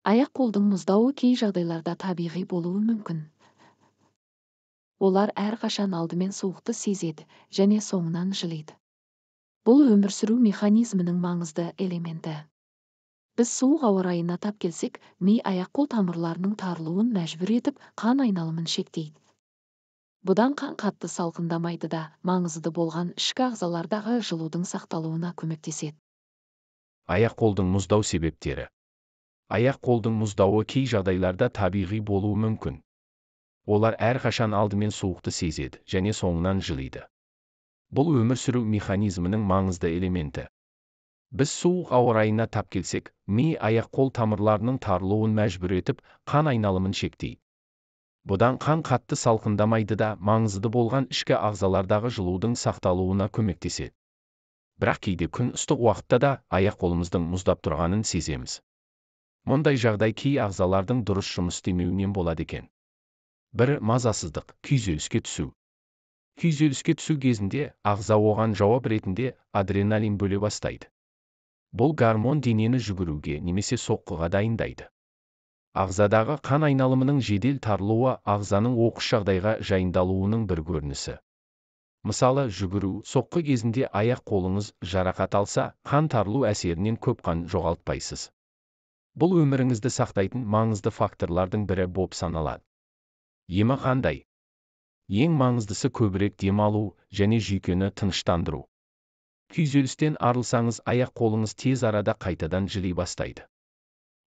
Аяқ-қолдың мұздауы кей жағдайларда табиғи болуы мүмкін. Олар әрқашан алдымен суықты сезеді және соңынан жылиды. Бұл өмір сүру механизмінің маңызды элементі. Біз суық ауа райына тап келсек, ми аяқ-қол тамырларының тарылуын мәжбүр етіп, қан айналымын шектейді. Бұдан қан қатты салқындамайды да, маңызды болған ішкі ағзалардағы жылудың сақталуына көмектеседі. Аяқ-қолдың мұздау себептері. Аяқ-қолдың мұздауы кей жағдайларда табиғи болуы мүмкін. Олар әрқашан алдымен суықты сезеді және соңынан жылиды. Бұл өмір сүру механизмінің маңызды элементі. Біз суық ауа райына тап келсек, ми аяқ-қол тамырларының тарылуын мәжбүр етіп, қан айналымын шектейді. Бұдан қан қатты салқындамайды да, маңызды болған ішкі ағзалардағы жылудың сақталуына көмектеседі. Бірақ кейде күн ыстық уақытта да аяқ-қолымыздың мұздап тұрғанын сеземіз. Мұндай жағдай кей ағзалардың дұрыс жұмыс істемеуінен болады екен. Бір, мазасыздық, күйзеліске түсу. Күйзеліске түсу кезінде ағза оған жауап ретінде адреналин бөле бастайды. Бұл гормон денені жүгіруге немесе соққыға дайындайды. Ағзадағы қан айналымының жедел тарылуы ағзаның оқыс жағдайға жайындалуының бір көрінісі. Мысалы, жүгіру, соққы кезінде аяқ-қолыңыз жарақат алса, қан тарылу әсерінен көп қан жоғалтпайсыз. Бұл өміріңізді сақтайтын маңызды факторлардың бірі болып саналады. Емі қандай? Ең маңыздысы көбірек демалу және жүйкені тыныштандыру. Күйзелістен арылсаңыз, аяқ-қолыңыз тез арада қайтадан жыли бастайды.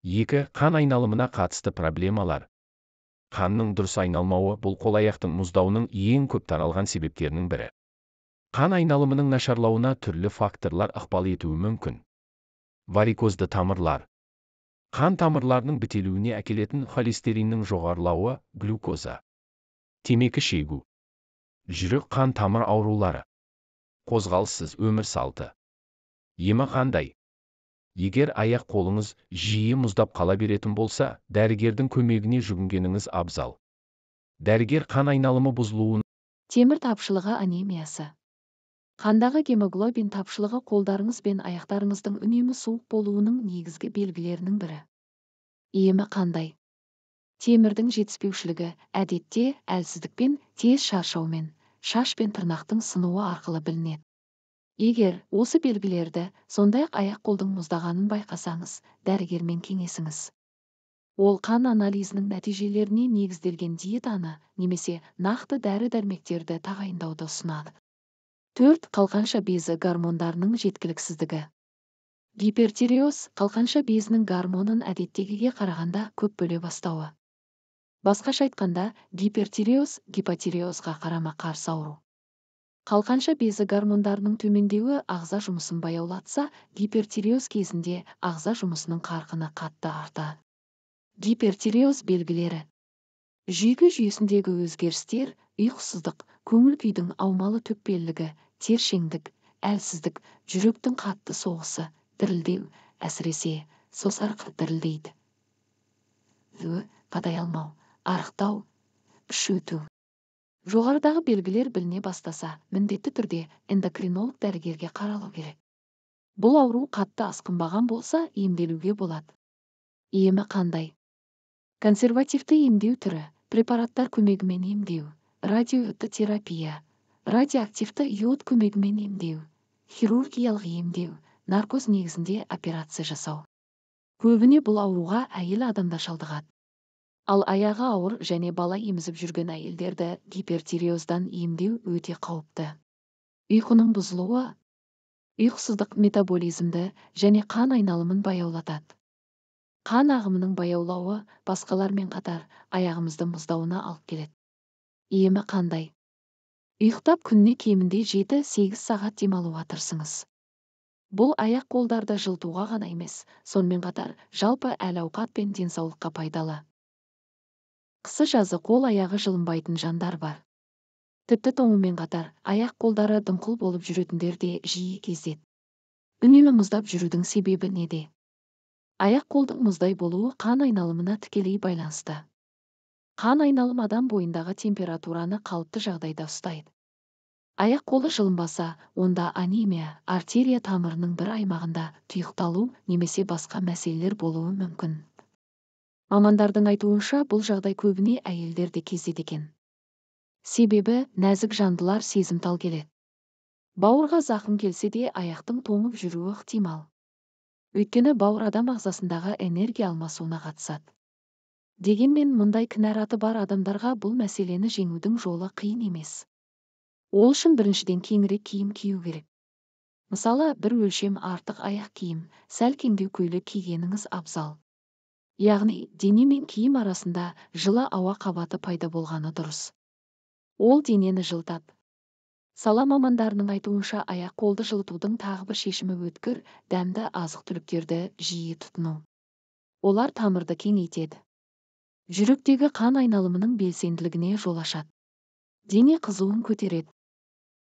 2. Қан айналымына қатысты проблемалар. Қанның дұрыс айналмауы бұл қол-аяқтың мұздауының ең көп таралған себептерінің бірі. Қан айналымының нашарлауына түрлі факторлар ықпал етуі мүмкін. Варикозды тамырлар. Қан тамырларының бітелуіне әкелетін холестериннің жоғарылауы, глюкоза. Темекі шегу. Жүрек қан тамыр аурулары. Қозғалыссыз өмір салты. Емі қандай? Егер аяқ-қолыңыз жиі мұздап қала беретін болса, дәрігердің көмегіне жүгінгеніңіз абзал. Дәрігер қан айналымы бұзылуын. Темір тапшылығы анемиясы. Қандағы гемоглобин тапшылығы қолдарыңыз бен аяқтарыңыздың үнемі суық болуының негізгі белгілерінің бірі. Емі қандай? Темірдің жетіспеушілігі әдетте әлсіздікпен, тез шаршаумен, шаш пен тырнақтың сынуы арқылы білінеді. Егер осы белгілерді, сондай-ақ аяқ-қолдың мұздағанын байқасаңыз, дәрігермен кеңесіңіз. Ол қан анализінің нәтижелеріне негізделген диетаны немесе нақты дәрі-дәрмектерді тағайындауды ұсынады. 4. Қалқанша безі гормондарының жеткіліксіздігі. Гипертиреоз қалқанша безінің гормонын әдеттегіге қарағанда көп бөле бастауы. Басқаша айтқанда, гипертиреоз гипотиреозға қарама-қарсы ауру. Қалқанша безі гормондарының төмендеуі ағза жұмысын баяулатса, гипертиреоз кезінде ағза жұмысының қарқыны қатты артады. Гипертиреоз белгілері. Жүйке жүйесіндегі өзгерістер, ұйқысыздық, көңіл күйдің аумалы төкпелілігі, тершеңдік, әлсіздік, жүректің қатты соғысы, дірілдеу, әсіресе сосарқы дірілдейді. Қадай алмау, арықтау, іш өту. Жоғарыдағы белгілер біліне бастаса, міндетті түрде эндокринолог дәрігерге қаралу керек. Бұл ауру қатты асқынбаған болса, емделуге болады. Емі қандай? Консервативті емдеу түрі, препараттар көмегімен емдеу, радиотерапия, радиоактивті йод көмегімен емдеу, хирургиялық емдеу, наркоз негізінде операция жасау. Көбіне бұл ауруға әйел адамдар шалдығады. Ал аяғы ауыр және бала емізіп жүрген әйелдерді гипертиреоздан емдеу өте қауіпті. Ұйқының бұзылуы. Ұйқысыздық метаболизмді және қан айналымын баяулатады. Қан ағымының баяулауы басқалармен қатар аяғымыздың мұздауына алып келеді. Емі қандай? Ұйықтап күніне кемінде 7-8 сағат демалуға тырысыңыз. Бұл аяқ-қолдарды жылытуға ғана емес, сонымен қатар жалпы әл-ауқат пен денсаулыққа пайдалы. Қысы-жазы қол-аяғы жылынбайтын жандар бар. Тіпті тоңумен қатар аяқ-қолдары дымқыл болып жүретіндер де жиі кездеседі. Үнемі мұздап жүрудің себебі неде? Аяқ-қолдың мұздай болуы қан айналымына тікелей байланысты. Қан айналым адам бойындағы температураны қалыпты жағдайда ұстайды. Аяқ-қолы жылынбаса, онда анемия, артерия тамырының бір аймағында тұйықталу немесе басқа мәселелер болуы мүмкін. Мамандардың айтуынша, бұл жағдай көбіне әйелдерде кездеседі екен. Себебі нәзік жандылар сезімтал келеді. Бауырға зақым келсе де, аяқтың тоңып жүруі ықтимал. Өйткені бауыр адам ағзасындағы энергия алмасуына қатысады. Дегенмен мұндай кінәраты бар адамдарға бұл мәселені жеңудің жолы қиын емес. Ол үшін біріншіден кеңірек киім кию керек. Мысалы, бір өлшем артық аяқ киім, сәл кеңдеу көйлек кигеніңіз абзал. Яғни, дене мен киім арасында жылы ауа қабаты пайда болғаны дұрыс. Ол денені жылытады. Сала мамандарының айтуынша, аяқ қолды жылытудың тағы бір шешімі өткір, дәмді азық-түліктерді жиі тұтыну. Олар тамырды кеңейтеді. Жүректегі қан айналымының белсенділігіне жол ашады. Дене қызуын көтереді.